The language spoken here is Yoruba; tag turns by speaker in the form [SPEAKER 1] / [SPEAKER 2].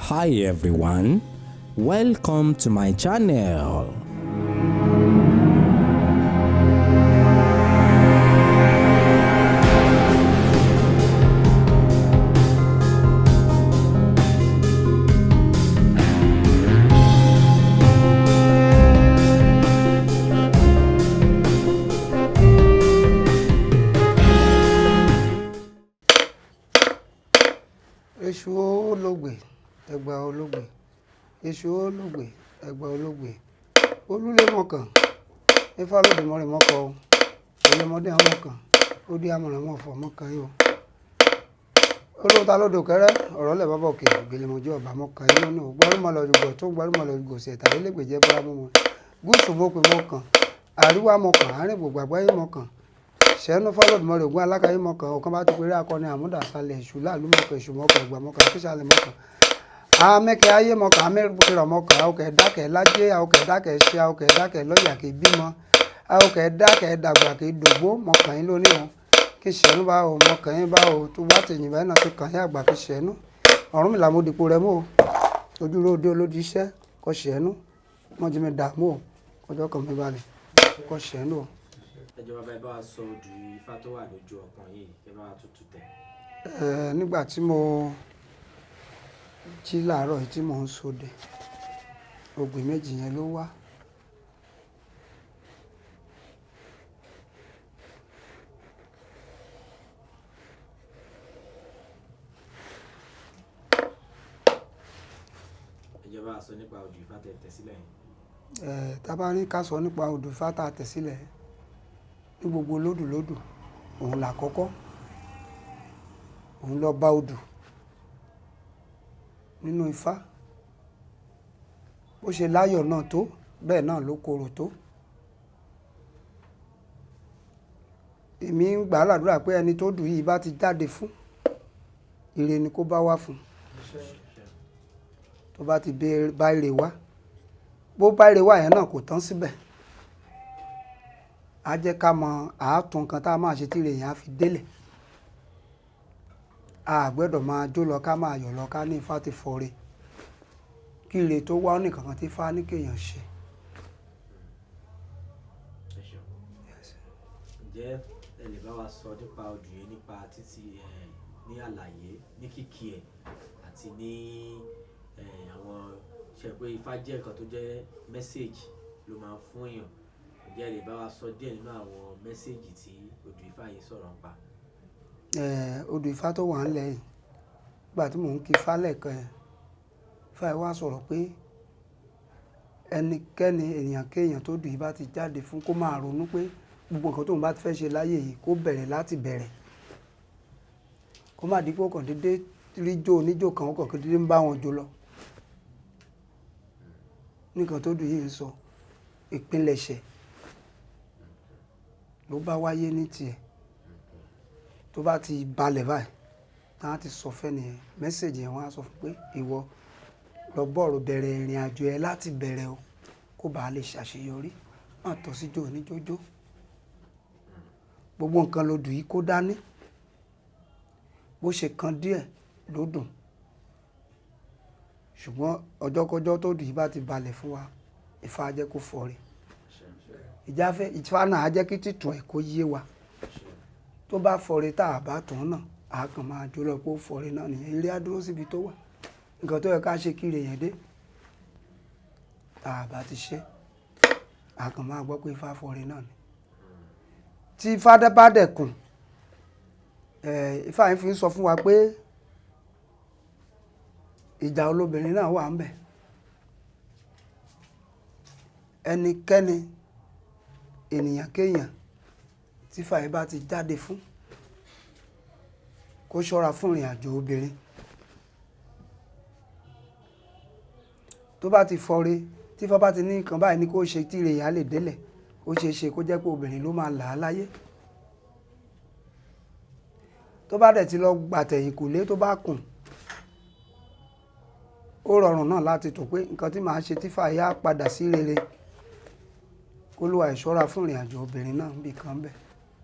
[SPEAKER 1] Hi everyone, welcome to my channel.
[SPEAKER 2] Èṣù ológbè, ẹgbà ológbè, èṣù ológbè, ẹgbà ológbè, olúlé mọ̀kàn, ifá lóde mọ́rin mọ́kọ o, ẹ̀yẹmọdé àwọn mọ̀kàn, ó dé amọ̀ràn mọ̀fọ̀ mọ̀kàn yìí o. Olóòótá lódò kẹrẹ, ọ̀rọ̀ lẹ̀ bábọ̀ òkè, ògèlèmọ̀jọ́ ọ̀bà mọ̀kàn yìí lónìí o, gbárùmọ̀lẹ̀ òjògbò tó gbárùmọ̀lẹ̀ òjògbò sí ẹ̀tàlélẹ́gbẹ̀jẹ́ bọ́lá mọ́mọ́. Gúúsù mọ́pẹ́ mọ́kàn, àríwá mọ̀kàn, àárín gbogbo àgbáyé mọ̀kàn, sẹ́nu fọlọ́dúnmọ́rẹ̀ ògún alákàyé mọ̀kàn, ọ̀kan bá ti péré akọni àmúdàsálẹ̀ èṣù láàlú mọ̀kàn, èṣù mọ̀kàn, ẹ̀gbà mọ̀kàn, àkísàlẹ̀ mọ̀kàn, amẹ́kẹ́ ayé mọ̀kàn, amẹ́kẹ́rọ̀ mọ̀kàn, àwòkẹ́ dákẹ́ lájẹ́, àwòkẹ́ dákẹ́ ṣe, àwòkẹ́ dákẹ́ lọ́yà kì í bímọ, àwòkẹ́ dákẹ́ dàgbà kì í dògbó mọ̀kàn yín lónìí o, kí sẹ́nu bá o mọ̀kàn yín bá o, tó bá ti yìnbọn náà ti kàn yín àgbà kí sẹ́nu, Ọ̀rúnmìlà mo dìpọ̀ rẹ mú o, ojúrò òde olódi iṣẹ́ kọ sẹ́nu, mọ́jú mi dààmú o, ọjọ́ kan mi balẹ̀ kọ sẹ́nu o.
[SPEAKER 3] Ẹ jọ̀ọ́ bàbá, ẹ bá wa sọ odù ifá tó wà lójú ọpọ́n yìí, ẹ bá wa tútù tẹ̀.
[SPEAKER 2] Nígbà tí mo jí láàárọ̀ yìí tí mò ń sọdẹ, ògbè méjì yẹn ló wá.
[SPEAKER 3] Ẹ jọ̀ọ́ bá wa sọ nípa odù ifá tẹ́ tẹ̀ sílẹ̀ yẹn.
[SPEAKER 2] Tá bá ní ká sọ nípa odù ifá tá a tẹ̀ sílẹ̀ ní gbogbo lódù lódù, òun là kọ́kọ́, òun lọ bá odù nínú ifá. Bó ṣe láyọ̀ náà tó, bẹ́ẹ̀ náà ló korò tó. Èmi ń gbà á ládùrá pé ẹni tó dù yìí bá ti jáde fún, ire ni kó bá wá fún. Tó bá ti bá ire wá, bó bá ire wá yẹn náà kò tán síbẹ̀. Á jẹ́ ká mọ àátún nǹkan tá a máa ṣe tí ire yẹn á fi délẹ̀. A gbọdọ̀ máa jó lọ ká máa yọ̀ lọ ká ní ifá ti fọre. Kí ire tó wá ó ní nǹkan kan tí ifá ní kí èèyàn ṣe.
[SPEAKER 3] Ẹ ṣeun. Ǹjẹ́ ẹ lè bá wa sọ nípa odù yìí nípa títí ẹ ní àlàyé ní kíkí ẹ̀ àti ní ẹ àwọn ṣe pé ifá jẹ́ nǹkan tó jẹ́ message ló máa ń fún èèyàn. Ǹjẹ́ ẹ lè bá wa sọ díẹ̀ nínú àwọn message tí odù ifá yìí sọ̀rọ̀ ń pa?
[SPEAKER 2] Odù ifá tó wà ńlẹ̀ yìí, nígbà tí mò ń kí ifá lẹ́ẹ̀kan yẹn, ifá yìí wá sọ̀rọ̀ pé ẹnikẹ́ni ènìyàn kéèyàn tó dù yìí bá ti jáde fún kó máa ronú pé gbogbo nǹkan tóun bá ti fẹ́ ṣe láyé yìí kó bẹ̀rẹ̀ láti bẹ̀rẹ̀. Kó má di pé ó kàn dédé rí jó oníjó kan, ó kàn dédé ń bá wọn jó lọ. Nǹkan tó dù yìí ń sọ, ìpilẹ̀ṣẹ̀ ló bá wáyé ní tiẹ̀. Tó bá ti balẹ̀ báyìí, tá a ti sọ fẹ́ nìyẹn, message yẹn wọ́n á sọ fún pé ìwọ lọ bọ̀rọ̀ bẹ̀rẹ̀ ìrìn àjò ẹ láti bẹ̀rẹ̀ o, kó bá lè ṣàṣeyọrí, má tọ́ sí jó oníjójó. Gbogbo nǹkan lodù yìí kó dání. Bó ṣe kan díẹ̀ ló dùn. Ṣùgbọ́n ọjọ́kọ́jọ́ tó dù yìí bá ti balẹ̀ fún wa, ifá á jẹ́ kó fọre. Ìjáfẹ́ ifá náà á jẹ́ kí títún ẹ̀ kó yé wa. Tó bá fọre tá a bá tún náà, a kàn máa jó lọ pé ó fọre náà nìyẹn. Ire á dúró síbi tó wà. Nǹkan tó yẹ ká ṣe kí ire yẹn dé, tá a bá ti ṣe, a kàn máa gbọ́ pé ifá fọre náà ni. Tí ifá bá dẹ̀kùn, ifá yẹn fi ń sọ fún wa pé ìjà olóbìnrin náà wà ńbẹ̀. Ẹnikẹ́ni, ènìyàn kéèyàn tí ifá yìí bá ti jáde fún, kó ṣọ́ra fún ìrìn àjò obìnrin. Tó bá ti fọre, tí ifá bá ti ní nǹkan báyìí ní kó ṣe tí ire yẹn á lè délẹ̀, ó ṣe é ṣe kó jẹ́ pé obìnrin ló máa là á láyé. Tó bá dẹ̀ ti lọ gbàtẹ̀yìnkùlé tó bá kùn, ó rọrùn náà láti tò pé nǹkan tí màá ṣe tí ifá yìí á padà sí rere. Kó lúwa ẹ̀ ṣọ́ra fún ìrìn àjò obìnrin náà níbi kan bẹ́ẹ̀.